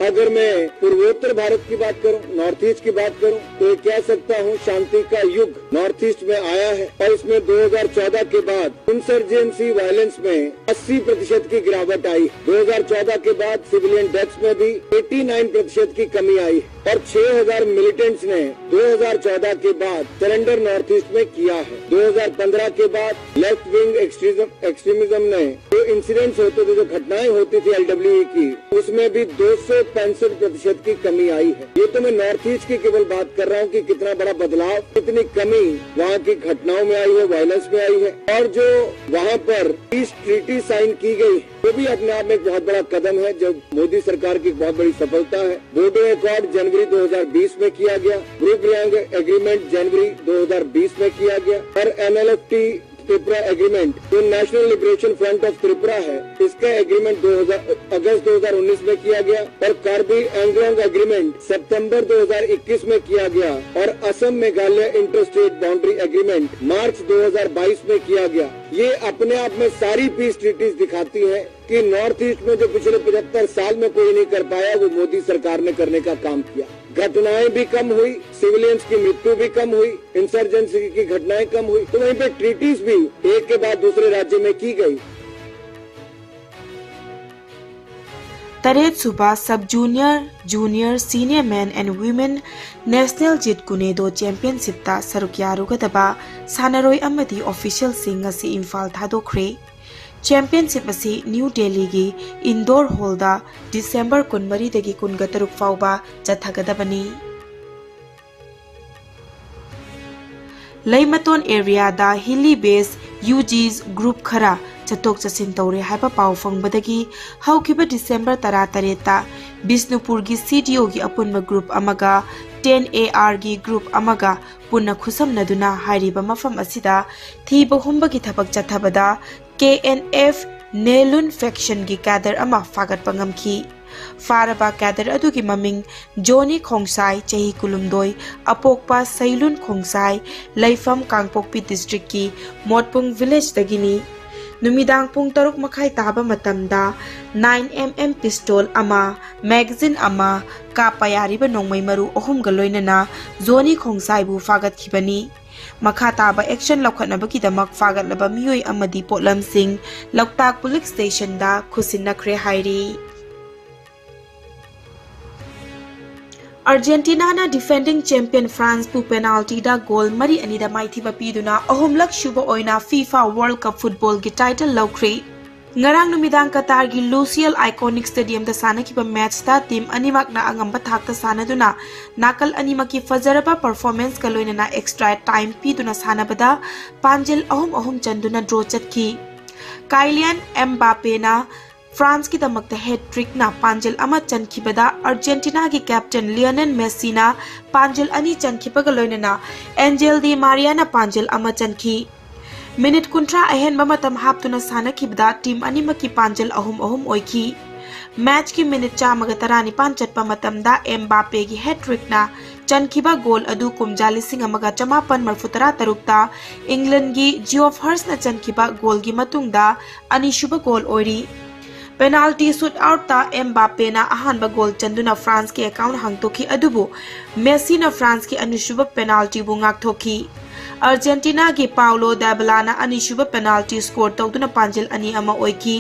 अगर मैं पूर्वोत्तर भारत की बात करूं, नॉर्थ ईस्ट की बात करूं, तो ये कह सकता हूं, शांति का युग नॉर्थ ईस्ट में आया है और इसमें दो हज़ार चौदह के बाद इंसर्जेंसी वायलेंस में अस्सी प्रतिशत की गिरावट आई। दो हज़ार चौदह के बाद सिविलियन डेथ्स में भी एटी नाइन प्रतिशत की कमी आई और छह हज़ार मिलिटेंट्स ने दो हज़ार चौदह के बाद सरेंडर नॉर्थ ईस्ट में किया है। दो हज़ार पन्द्रह के बाद लेफ्ट विंग एक्सट्रीमिज्म एक्सट्रीमिज्म ने जो इंसिडेंट्स होते थे, जो घटनाएं होती थी एलडब्ल्यूई की, उसमें भी दो सौ पैंसठ प्रतिशत की कमी आई है। ये तो मैं नॉर्थ ईस्ट की केवल बात कर रहा हूँ कि कितना बड़ा बदलाव, कितनी कमी वहाँ की घटनाओं में आई है, वायलेंस में आई है। और जो वहाँ पर पीस ट्रीटी साइन की गई, वो भी अपने आप में एक बहुत बड़ा कदम है, जो मोदी सरकार की एक बहुत बड़ी सफलता है। बोडो एकॉर्ड जनवरी दो हज़ार बीस में किया गया, ब्रूक रियांग एग्रीमेंट जनवरी दो हज़ार बीस में किया गया और एनएलएफटी त्रिपुरा एग्रीमेंट, जो national liberation front of Tripura है, इसका एग्रीमेंट दो हज़ार अगस्त दो हज़ार उन्नीस में किया गया और कार्बी एंगलोंग एग्रीमेंट सितंबर दो हज़ार इक्कीस में किया गया और Assam Meghalaya inter state boundary agreement मार्च दो हज़ार बाईस में किया गया। ये अपने आप में सारी पीस ट्रीटीज दिखाती है कि नॉर्थ ईस्ट में जो पिछले पचहत्तर साल में कोई नहीं कर पाया, वो मोदी सरकार ने करने का काम किया। घटनाएं भी कम हुई, सिविलियंस की मृत्यु भी कम हुई, इंसर्जेंसी की घटनाएं कम हुई, तो वहीं पे ट्रीटीज भी एक के बाद दूसरे राज्य में की गई। ꯇꯔꯦꯠ ꯁꯨꯕ sub junior, junior, senior men and women national Jeet Kune Do ꯆꯦꯝꯄꯤꯌꯟꯁꯤꯞꯇ ꯁꯔꯨꯛ ꯌꯥꯔꯨꯒꯗꯕ ꯁꯥꯟꯅꯔꯣꯏ ꯑꯃꯗꯤ ꯑꯣꯐꯤꯁꯤꯌꯦꯜꯁꯤꯡ ꯉꯁꯤ ꯏꯝꯐꯥꯜ ꯊꯥꯗꯣꯛꯈ꯭ꯔꯦ꯫ ꯆꯦꯝꯄꯤꯌꯟꯁꯤꯞ ꯑꯁꯤ ꯅ꯭ꯌꯨ ꯗꯦꯜꯂꯤꯒꯤ ꯏꯟꯗꯣꯔ ꯍꯣꯜꯗ ꯗꯤꯁꯦꯝꯕꯔ ꯀꯨꯟꯃꯔꯤꯗꯒꯤ ꯀꯨꯟꯒ ꯇꯔꯨꯛ ꯐꯥꯎꯕ ꯆꯠꯊꯒꯗꯕꯅꯤ꯫ ꯂꯩꯃꯇꯣꯟ ꯑꯦꯔꯤꯌꯥꯗ ꯍꯤꯂꯤ ꯕꯦꯁ ꯌꯨ ꯖꯤ ꯒ꯭ꯔꯨꯞ ꯈꯔ ꯆꯠꯊꯣꯛ ꯆꯠꯁꯤꯟ ꯇꯧꯔꯦ ꯍꯥꯏꯕ ꯄꯥꯎ ꯐꯪꯕꯗꯒꯤ ꯍꯧꯈꯤꯕ ꯗꯤꯁꯦꯝꯕꯔ ꯇꯔꯥꯇꯔꯦꯠꯇ ꯕꯤꯁꯅꯨꯄꯨꯔꯒꯤ ꯁꯤ ꯗꯤ ꯑꯣꯒꯤ ꯑꯄꯨꯟꯕ ꯒ꯭ꯔꯨꯞ ꯑꯃꯒ ꯇꯦꯟ ꯑꯦ ꯑꯥꯔꯒꯤ ꯒ꯭ꯔꯨꯞ ꯑꯃꯒ ꯄꯨꯟꯅ ꯈꯨꯠꯁꯝꯅꯗꯨꯅ ꯍꯥꯏꯔꯤꯕ ꯃꯐꯝ ꯑꯁꯤꯗ ꯊꯤꯕ ꯍꯨꯝꯕꯒꯤ ꯊꯕꯛ ꯆꯠꯊꯕꯗ ꯀꯦ ꯑꯦꯟ ꯑꯦꯐ ꯅꯦꯂꯨꯟ ꯐꯦꯛꯁꯟꯒꯤ ꯀꯦꯗꯔ ꯑꯃ ꯐꯥꯒꯠꯄ ꯉꯝꯈꯤ꯫ ꯐꯥꯔꯕ ꯀꯦꯗꯔ ꯑꯗꯨꯒꯤ ꯃꯃꯤꯡ ꯖꯣꯅꯤ ꯈꯣꯡꯁꯥꯏ, ꯆꯍꯤ ꯀꯨꯟꯍꯨꯝꯗꯣꯏ, ꯑꯄꯣꯛꯄ ꯁꯩꯂꯨꯟ ꯈꯣꯡꯁꯥꯏ, ꯂꯩꯐꯝ ꯀꯥꯡꯄꯣꯛꯄꯤ ꯗꯤꯁꯇ꯭ꯔꯤꯛꯀꯤ ꯃꯣꯠꯄꯨꯡ ꯚꯤꯂꯦꯖꯇꯒꯤꯅꯤ꯫ ꯅꯨꯃꯤꯗꯥꯡ ꯄꯨꯡ ꯇꯔꯨꯛ ꯃꯈꯥꯏ ꯇꯥꯕ ꯃꯇꯝꯗ nine M M pistol ꯑꯃ, magazine ꯑꯃ, ꯀꯥꯞꯄ ꯌꯥꯔꯤꯕ ꯅꯣꯡꯃꯩ ꯃꯔꯨ ꯑꯍꯨꯝꯒ ꯂꯣꯏꯅꯅ ꯖꯣꯅꯤ ꯈꯣꯡꯁꯥꯏꯕꯨ ꯐꯥꯒꯠꯈꯤꯕꯅꯤ꯫ ꯃꯈꯥ ꯇꯥꯕ action ꯂꯧꯈꯠꯅꯕꯒꯤꯗꯃꯛ ꯐꯥꯒꯠꯂꯕ ꯃꯤꯑꯣꯏ ꯑꯃꯗꯤ ꯄꯣꯠꯂꯝꯁꯤꯡ ꯂꯣꯛꯇꯥꯛ police stationꯗ ꯈꯨꯠꯁꯤꯟꯅꯈ꯭ꯔꯦ ꯍꯥꯏꯔꯤ꯫ ꯑꯥꯔꯖꯦꯟꯇꯤꯅꯥꯅ defending champion ꯐ꯭ꯔꯥꯟꯁꯄꯨ penaltyꯗ ꯒꯣꯜ ꯃꯔꯤ ꯑꯅꯤꯗ ꯃꯥꯏꯊꯤꯕ ꯄꯤꯗꯨꯅ ꯑꯍꯨꯝꯂꯛ ꯁꯨꯕ ꯑꯣꯏꯅ FIFA World Cup footballꯒꯤ title ꯂꯧꯈ꯭ꯔꯤ꯫ ꯉꯔꯥꯡ ꯅꯨꯃꯤꯗꯥꯡ ꯀꯇꯥꯔꯒꯤ ꯂꯨꯁꯤꯌꯦꯜ ꯑꯥꯏꯀꯣꯅꯤꯛ stadiumꯗ ꯁꯥꯟꯅꯈꯤꯕ matchꯇ team ꯑꯅꯤꯃꯛꯅ ꯑꯉꯝꯕ ꯊꯥꯛꯇ ꯁꯥꯟꯅꯗꯨꯅ ꯅꯥꯀꯜ ꯑꯅꯤꯃꯛꯀꯤ ꯐꯖꯔꯕ performanceꯀ ꯂꯣꯏꯅꯅ extra time ꯄꯤꯗꯨꯅ ꯁꯥꯟꯅꯕꯗ ꯄꯥꯟꯖꯤꯜ ꯑꯍꯨꯝ ꯑꯍꯨꯝ ꯆꯟꯗꯨꯅ draw ꯆꯠꯈꯤ꯫ ꯀꯥꯏꯂꯤꯌꯥꯟ ꯑꯦꯝꯕꯥꯄꯦꯅ ꯐ꯭ꯔꯥꯟꯁꯀꯤꯗꯃꯛꯇ hat trickꯅ ꯄꯥꯟꯖꯤꯜ ꯑꯃ ꯆꯟꯈꯤꯕꯗ ꯑꯥꯔꯖꯦꯟꯇꯤꯅꯥꯒꯤ captain ꯂꯤꯑꯣꯅꯦꯜ ꯃꯦꯁꯤꯅ ꯄꯥꯟꯖꯤꯜ ꯑꯅꯤ ꯆꯟꯈꯤꯕꯒ ꯂꯣꯏꯅꯅ ꯑꯦꯟꯖꯦꯜ ꯗꯤ ꯃꯥꯔꯤꯌꯥꯅ ꯄꯥꯟꯖꯤꯜ ꯑꯃ ꯆꯟꯈꯤ꯫ Minute ꯀꯨꯟꯊ꯭ꯔꯥ ꯑꯍꯦꯟꯕ ꯃꯇꯝ ꯍꯥꯞꯇꯨꯅ ꯁꯥꯟꯅꯈꯤꯕꯗ team ꯑꯅꯤꯃꯛꯀꯤ ꯄꯥꯟꯖꯤꯜ ꯑꯍꯨꯝ ꯑꯍꯨꯝ ꯑꯣꯏꯈꯤ꯫ Matchꯀꯤ minute ꯆꯥꯝꯃꯒ ꯇꯔꯥꯅꯤꯄꯥꯟ ꯆꯠꯄ ꯃꯇꯝꯗ ꯑꯦꯝꯕꯥꯄꯦꯒꯤ hat trickꯅ ꯆꯟꯈꯤꯕ ꯒꯣꯜ ꯑꯗꯨ ꯀꯨꯝꯖꯥ ꯂꯤꯁꯤꯡ ꯑꯃꯒ ꯆꯃꯥꯄꯟ ꯃꯔꯤꯐꯨ ꯇꯔꯥ ꯇꯔꯨꯛꯇ ꯏꯪꯂꯦꯟꯒꯤ ꯖꯤꯑꯣꯐ ꯍꯔꯁꯅ ꯆꯟꯈꯤꯕ ꯒꯣꯜꯒꯤ ꯃꯇꯨꯡꯗ ꯑꯅꯤꯁꯨꯕ ꯒꯣꯜ ꯑꯣꯏꯔꯤ꯫ Penalty shootoutꯇ ꯑꯦꯝꯕꯥꯄꯦꯅ ꯑꯍꯥꯟꯕ ꯒꯣꯜ ꯆꯟꯗꯨꯅ ꯐ꯭ꯔꯥꯟꯁꯀꯤ account ꯍꯥꯡꯗꯣꯛꯈꯤ, ꯑꯗꯨꯕꯨ ꯃꯦꯁꯤꯅ ꯐ꯭ꯔꯥꯟꯁꯀꯤ ꯑꯅꯤꯁꯨꯕ penaltyꯕꯨ ꯉꯥꯛꯊꯣꯛꯈꯤ꯫ ꯑꯥꯔꯖꯦꯟꯇꯤꯅꯥꯒꯤ ꯄꯥꯎꯂꯣ ꯗꯥꯕꯂꯥꯅ ꯑꯅꯤꯁꯨꯕ penalty score ꯇꯧꯗꯨꯅ ꯄꯥꯟꯖꯤꯜ ꯑꯅꯤ ꯑꯃ ꯑꯣꯏꯈꯤ꯫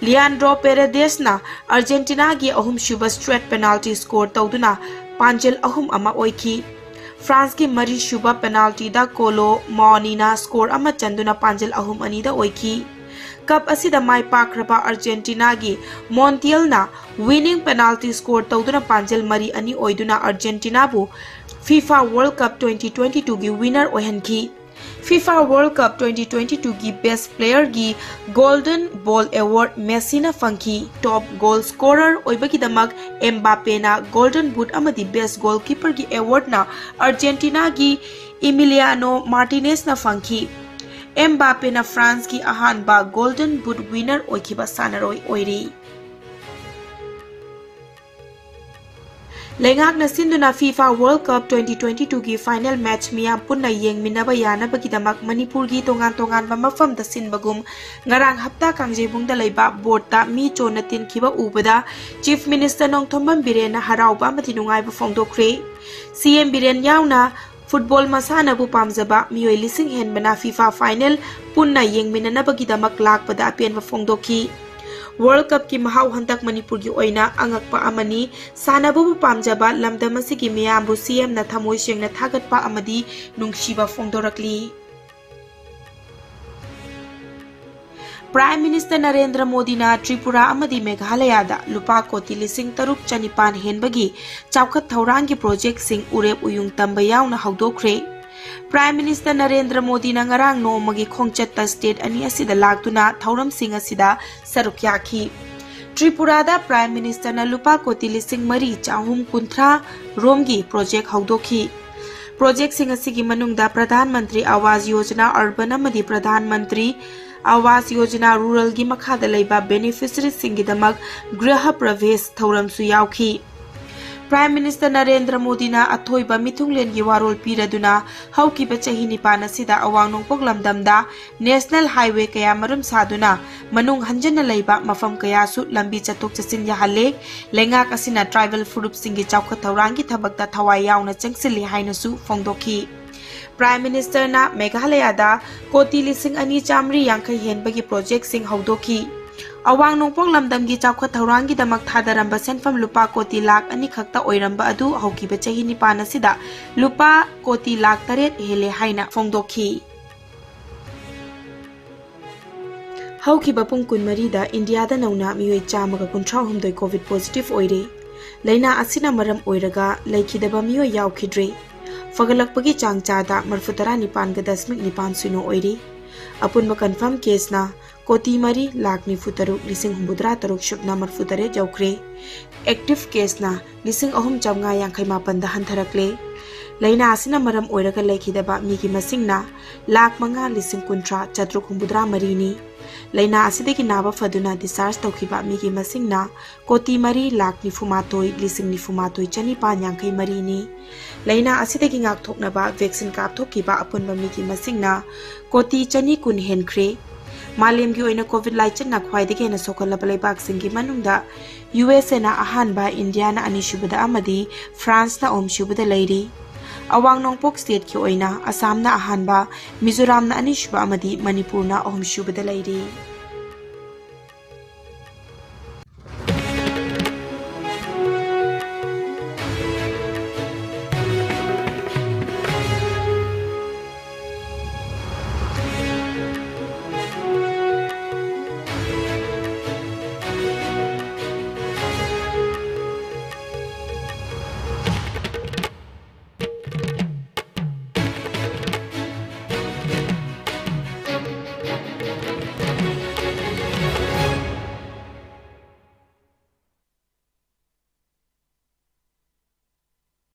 ꯂꯤꯌꯥꯟꯗ꯭ꯔꯣ ꯄꯦꯔꯦꯗꯦꯁꯅ ꯑꯥꯔꯖꯦꯟꯇꯤꯅꯥꯒꯤ ꯑꯍꯨꯝꯁꯨꯕ straight penalty score ꯇꯧꯗꯨꯅ ꯄꯥꯟꯖꯤꯜ ꯑꯍꯨꯝ ꯑꯃ ꯑꯣꯏꯈꯤ꯫ ꯐ꯭ꯔꯥꯟꯁꯀꯤ ꯃꯔꯤꯁꯨꯕ penaltyꯗ ꯀꯣꯂꯣ ꯃꯣꯅꯤꯅ score ꯑꯃ ꯆꯟꯗꯨꯅ ꯄꯥꯟꯖꯤꯜ ꯑꯍꯨꯝ ꯑꯅꯤꯗ ꯑꯣꯏꯈꯤ꯫ Cup ꯑꯁꯤꯗ ꯃꯥꯏ ꯄꯥꯛꯈ꯭ꯔꯕ ꯑꯥꯔꯖꯦꯟꯇꯤꯅꯥꯒꯤ ꯃꯣꯟꯇꯤꯌꯦꯜꯅ winning penalty score ꯇꯧꯗꯨꯅ ꯄꯥꯟꯖꯤꯜ ꯃꯔꯤ ꯑꯅꯤ ꯑꯣꯏꯗꯨꯅ ꯑꯥꯔꯖꯦꯟꯇꯤꯅꯥꯕꯨ FIFA World Cup twenty twenty twoꯒꯤ winner ꯑꯣꯏꯍꯟꯈꯤ꯫ FIFA World Cup twenty twenty twoꯒꯤ best playerꯒꯤ Golden Ball Award ꯃꯦꯁꯤꯅ ꯐꯪꯈꯤ꯫ Top goal scorer ꯑꯣꯏꯕꯒꯤꯗꯃꯛ ꯑꯦꯝꯕꯥꯄꯦꯅ Golden Boot ꯑꯃꯗꯤ best goalkeeperꯒꯤ awardꯅ ꯑꯥꯔꯖꯦꯟꯇꯤꯅꯥꯒꯤ ꯏꯃꯤꯂꯤꯌꯥꯅꯣ ꯃꯥꯔꯇꯤꯅꯦꯁꯅ ꯐꯪꯈꯤ꯫ ꯑꯦꯝꯕꯥꯄꯦꯅ ꯐ꯭ꯔꯥꯟꯁꯀꯤ ꯑꯍꯥꯟꯕ Golden Boot winner ꯑꯣꯏꯈꯤꯕ ꯁꯥꯟꯅꯔꯣꯏ ꯑꯣꯏꯔꯤ꯫ ꯂꯩꯉꯥꯛꯅ ꯁꯤꯟꯗꯨꯅ FIFA World Cup twenty twenty-twoꯒꯤ final match ꯃꯤꯌꯥꯝ ꯄꯨꯟꯅ ꯌꯦꯡꯃꯤꯟꯅꯕ ꯌꯥꯅꯕꯒꯤꯗꯃꯛ ꯃꯅꯤꯄꯨꯔꯒꯤ ꯇꯣꯉꯥꯟ ꯇꯣꯉꯥꯟꯕ ꯃꯐꯝꯗ ꯁꯤꯟꯕꯒꯨꯝ ꯉꯔꯥꯡ ꯍꯞꯇꯥ ꯀꯥꯡꯖꯩꯕꯨꯡꯗ ꯂꯩꯕ boardꯇ ꯃꯤ ꯆꯣꯟꯅ ꯇꯤꯟꯈꯤꯕ ꯎꯕꯗ Chief Minister ꯅꯣꯡꯊꯣꯝꯕꯝ ꯕꯤꯔꯦꯟꯅ ꯍꯔꯥꯎꯕ ꯑꯃꯗꯤ ꯅꯨꯡꯉꯥꯏꯕ ꯐꯣꯡꯗꯣꯛꯈ꯭ꯔꯦ꯫ CM ꯕꯤꯔꯦꯟ ꯌꯥꯎꯅ football ꯃꯁꯥꯟꯅꯕꯨ ꯄꯥꯝꯖꯕ ꯃꯤꯑꯣꯏ ꯂꯤꯁꯤꯡ ꯍꯦꯟꯕꯅ FIFA final ꯄꯨꯟꯅ ꯌꯦꯡꯃꯤꯟꯅꯅꯕꯒꯤꯗꯃꯛ ꯂꯥꯛꯄꯗ ꯑꯄꯦꯟꯕ ꯐꯣꯡꯗꯣꯛꯈꯤ꯫ World Cupꯀꯤ ꯃꯍꯥꯎ ꯍꯟꯗꯛ ꯃꯅꯤꯄꯨꯔꯒꯤ ꯑꯣꯏꯅ ꯑꯉꯛꯄ ꯑꯃꯅꯤ꯫ ꯁꯥꯟꯅꯕꯕꯨ ꯄꯥꯝꯖꯕ ꯂꯝꯗꯝ ꯑꯁꯤꯒꯤ ꯃꯤꯌꯥꯝꯕꯨ CMꯅ ꯊꯃꯣꯏ ꯁꯦꯡꯅ ꯊꯥꯒꯠꯄ ꯑꯃꯗꯤ ꯅꯨꯡꯁꯤꯕ ꯐꯣꯡꯗꯣꯔꯛꯂꯤ꯫ Prime Minister ꯅꯔꯦꯟꯗ꯭ꯔ ꯃꯣꯗꯤꯅ ꯇ꯭ꯔꯤꯄꯨꯔꯥ ꯑꯃꯗꯤ ꯃꯦꯘꯥꯂꯌꯥꯗ ꯂꯨꯄꯥ ꯀꯣꯇꯤ ꯂꯤꯁꯤꯡ ꯇꯔꯨꯛ ꯆꯅꯤꯄꯥꯟ ꯍꯦꯟꯕꯒꯤ ꯆꯥꯎꯈꯠ ꯊꯧꯔꯥꯡꯒꯤ projectꯁꯤꯡ ꯎꯔꯦꯞ ꯎꯌꯨꯡ ꯇꯝꯕ ꯌꯥꯎꯅ ꯍꯧꯗꯣꯛꯈ꯭ꯔꯦ꯫ Prime Minister ꯅꯔꯦꯟꯗ꯭ꯔ ꯃꯣꯗꯤꯅ ꯉꯔꯥꯡ ꯅꯣꯡꯃꯒꯤ ꯈꯣꯡꯆꯠꯇ state ꯑꯅꯤ ꯑꯁꯤꯗ ꯂꯥꯛꯇꯨꯅ ꯊꯧꯔꯝꯁꯤꯡ ꯑꯁꯤꯗ ꯁꯔꯨꯛ ꯌꯥꯈꯤ꯫ ꯇ꯭ꯔꯤꯄꯨꯔꯥꯗ Prime Ministerꯅ ꯂꯨꯄꯥ ꯀꯣꯇꯤ ꯂꯤꯁꯤꯡ ꯃꯔꯤ ꯆꯍꯨꯝ ꯀꯨꯟꯊ꯭ꯔꯥ ꯔꯣꯝꯒꯤ project ꯍꯧꯗꯣꯛꯈꯤ꯫ Projectꯁꯤꯡ ꯑꯁꯤꯒꯤ ꯃꯅꯨꯡꯗ ꯄ꯭ꯔꯙꯥꯟ ꯃꯟꯇ꯭ꯔꯤ ꯑꯥꯋꯥꯁ ꯌꯣꯖꯅꯥ ꯑꯔꯕꯟ ꯑꯃꯗꯤ ꯄ꯭ꯔꯙꯥꯟ ꯃꯟꯇ꯭ꯔꯤ ꯑꯥꯋꯥꯁ ꯌꯣꯖꯅꯥ ꯔꯨꯔꯦꯜꯒꯤ ꯃꯈꯥꯗ ꯂꯩꯕ beneficiariesꯁꯤꯡꯒꯤꯗꯃꯛ ꯒ꯭ꯔꯍ ꯄ꯭ꯔꯚꯦꯁ ꯊꯧꯔꯝꯁꯨ ꯌꯥꯎꯈꯤ꯫ Prime Minister ꯅꯔꯦꯟꯗ꯭ꯔ ꯃꯣꯗꯤꯅ ꯑꯊꯣꯏꯕ ꯃꯤꯊꯨꯡꯂꯦꯟꯒꯤ ꯋꯥꯔꯣꯜ ꯄꯤꯔꯗꯨꯅ ꯍꯧꯈꯤꯕ ꯆꯍꯤ ꯅꯤꯄꯥꯟ ꯑꯁꯤꯗ ꯑꯋꯥꯡ ꯅꯣꯡꯄꯣꯛ ꯂꯝꯗꯝꯗ national highway ꯀꯌꯥ ꯃꯔꯨꯝ ꯁꯥꯗꯨꯅ ꯃꯅꯨꯡ ꯍꯟꯖꯟꯅ ꯂꯩꯕ ꯃꯐꯝ ꯀꯌꯥꯁꯨ ꯂꯝꯕꯤ ꯆꯠꯊꯣꯛ ꯆꯠꯁꯤꯟ ꯌꯥꯍꯜꯂꯦ꯫ ꯂꯩꯉꯥꯛ ꯑꯁꯤꯅ tribal ꯐꯨꯔꯨꯞꯁꯤꯡꯒꯤ ꯆꯥꯎꯈꯠ ꯊꯧꯔꯥꯡꯒꯤ ꯊꯕꯛꯇ ꯊꯋꯥꯏ ꯌꯥꯎꯅ ꯆꯪꯁꯤꯜꯂꯤ ꯍꯥꯏꯅꯁꯨ ꯐꯣꯡꯗꯣꯛꯈꯤ꯫ Prime Ministerꯅ ꯃꯦꯘꯥꯂꯌꯥꯗ ꯀꯣꯇꯤ ꯂꯤꯁꯤꯡ ꯑꯅꯤ ꯆꯥꯃꯔꯤ ꯌꯥꯡꯈꯩ ꯍꯦꯟꯕꯒꯤ projectꯁꯤꯡ ꯍꯧꯗꯣꯛꯈꯤ꯫ ꯑꯋꯥꯡ ꯅꯣꯡꯄꯣꯛ ꯂꯝꯗꯝꯒꯤ ꯆꯥꯎꯈꯠ ꯊꯧꯔꯥꯡꯒꯤꯗꯃꯛ ꯊꯥꯗꯔꯝꯕ ꯁꯦꯟꯐꯝ ꯂꯨꯄꯥ ꯀꯣꯇꯤ ꯂꯥꯈ ꯑꯅꯤ ꯈꯛꯇ ꯑꯣꯏꯔꯝꯕ ꯑꯗꯨ ꯍꯧꯈꯤꯕ ꯆꯍꯤ ꯅꯤꯄꯥꯟ ꯑꯁꯤꯗ ꯂꯨꯄꯥ ꯀꯣꯇꯤ ꯂꯥꯈ ꯇꯔꯦꯠ ꯍꯦꯜꯂꯦ ꯍꯥꯏꯅ ꯐꯣꯡꯗꯣꯛꯈꯤ꯫ ꯍꯧꯈꯤꯕ ꯄꯨꯡ ꯀꯨꯟꯃꯔꯤꯗ ꯏꯟꯗꯤꯌꯥꯗ ꯅꯧꯅ ꯃꯤꯑꯣꯏ ꯆꯥꯝꯃꯒ ꯀꯨꯟꯊ꯭ꯔꯥ ꯍꯨꯝꯗꯣꯏ COVID positive ꯑꯣꯏꯔꯦ꯫ ꯂꯥꯏꯅꯥ ꯑꯁꯤꯅ ꯃꯔꯝ ꯑꯣꯏꯔꯒ ꯂꯩꯈꯤꯗꯕ ꯃꯤꯑꯣꯏ ꯌꯥꯎꯈꯤꯗ꯭ꯔꯦ꯫ ꯐꯒꯠꯂꯛꯄꯒꯤ ꯆꯥꯡ ꯆꯥꯗ ꯃꯔꯤꯐꯨ ꯇꯔꯥ ꯅꯤꯄꯥꯟꯒ ꯗꯁꯃꯤꯛ ꯅꯤꯄꯥꯟ ꯁꯤꯅꯣ ꯑꯣꯏꯔꯤ꯫ ꯑꯄꯨꯟꯕ confirm caseꯅ ꯀꯣꯇꯤ ꯃꯔꯤ ꯂꯥꯈ ꯅꯤꯐꯨ ꯇꯔꯨꯛ ꯂꯤꯁꯤꯡ ꯍꯨꯝꯐꯨꯇꯔꯥ ꯇꯔꯨꯛ ꯁꯨꯞꯅ ꯃꯔꯤꯐꯨ ꯇꯔꯦꯠ ꯌꯧꯈ꯭ꯔꯦ꯫ Active caseꯅ ꯂꯤꯁꯤꯡ ꯑꯍꯨꯝ ꯆꯥꯝꯃꯉꯥ ꯌꯥꯡꯈꯩ ꯃꯥꯄꯟꯗ ꯍꯟꯊꯔꯛꯂꯦ꯫ ꯂꯥꯏꯅꯥ ꯑꯁꯤꯅ ꯃꯔꯝ ꯑꯣꯏꯔꯒ ꯂꯩꯈꯤꯗꯕ ꯃꯤꯒꯤ ꯃꯁꯤꯡꯅ ꯂꯥꯈ ꯃꯉꯥ ꯂꯤꯁꯤꯡ ꯀꯨꯟꯊ꯭ꯔꯥ ꯆꯥꯇ꯭ꯔꯨꯛ ꯍꯨꯝꯐꯨꯇꯔꯥ ꯃꯔꯤꯅꯤ꯫ ꯂꯥꯏꯅꯥ ꯑꯁꯤꯗꯒꯤ ꯅꯥꯕ ꯐꯗꯨꯅ discharge ꯇꯧꯈꯤꯕ ꯃꯤꯒꯤ ꯃꯁꯤꯡꯅ ꯀꯣꯇꯤ ꯃꯔꯤ ꯂꯥꯈ ꯅꯤꯐꯨ ꯃꯥꯊꯣꯏ ꯂꯤꯁꯤꯡ ꯅꯤꯐꯨ ꯃꯥꯊꯣꯏ ꯆꯅꯤꯄꯥꯟ ꯌꯥꯡꯈꯩ ꯃꯔꯤꯅꯤ꯫ ꯂꯥꯏꯅꯥ ꯑꯁꯤꯗꯒꯤ ꯉꯥꯛꯊꯣꯛꯅꯕ vaccine ꯀꯥꯞꯊꯣꯛꯈꯤꯕ ꯑꯄꯨꯟꯕ ꯃꯤꯒꯤ ꯃꯁꯤꯡꯅ ꯀꯣꯇꯤ ꯆꯅꯤ ꯀꯨꯟ ꯍꯦꯟꯈ꯭ꯔꯦ꯫ ꯃꯥꯂꯦꯝꯒꯤ ꯑꯣꯏꯅ COVID ꯂꯥꯏꯆꯠꯅ ꯈ꯭ꯋꯥꯏꯗꯒꯤ ꯍꯦꯟꯅ ꯁꯣꯛꯍꯜꯂꯕ ꯂꯩꯕꯥꯛꯁꯤꯡꯒꯤ ꯃꯅꯨꯡꯗ USAꯅ ꯑꯍꯥꯟꯕ, ꯏꯟꯗꯤꯌꯥꯅ ꯑꯅꯤꯁꯨꯕꯗ ꯑꯃꯗꯤ ꯐ꯭ꯔꯥꯟꯁꯅ ꯑꯍꯨꯝꯁꯨꯕꯗ ꯂꯩꯔꯤ꯫ ꯑꯋꯥꯡ ꯅꯣꯡꯄꯣꯛ stateꯀꯤ ꯑꯣꯏꯅ ꯑꯁꯥꯝꯅ ꯑꯍꯥꯟꯕ, ꯃꯤꯖꯣꯔꯥꯝꯅ ꯑꯅꯤꯁꯨꯕ ꯑꯃꯗꯤ ꯃꯅꯤꯄꯨꯔꯅ ꯑꯍꯨꯝꯁꯨꯕꯗ ꯂꯩꯔꯤ꯫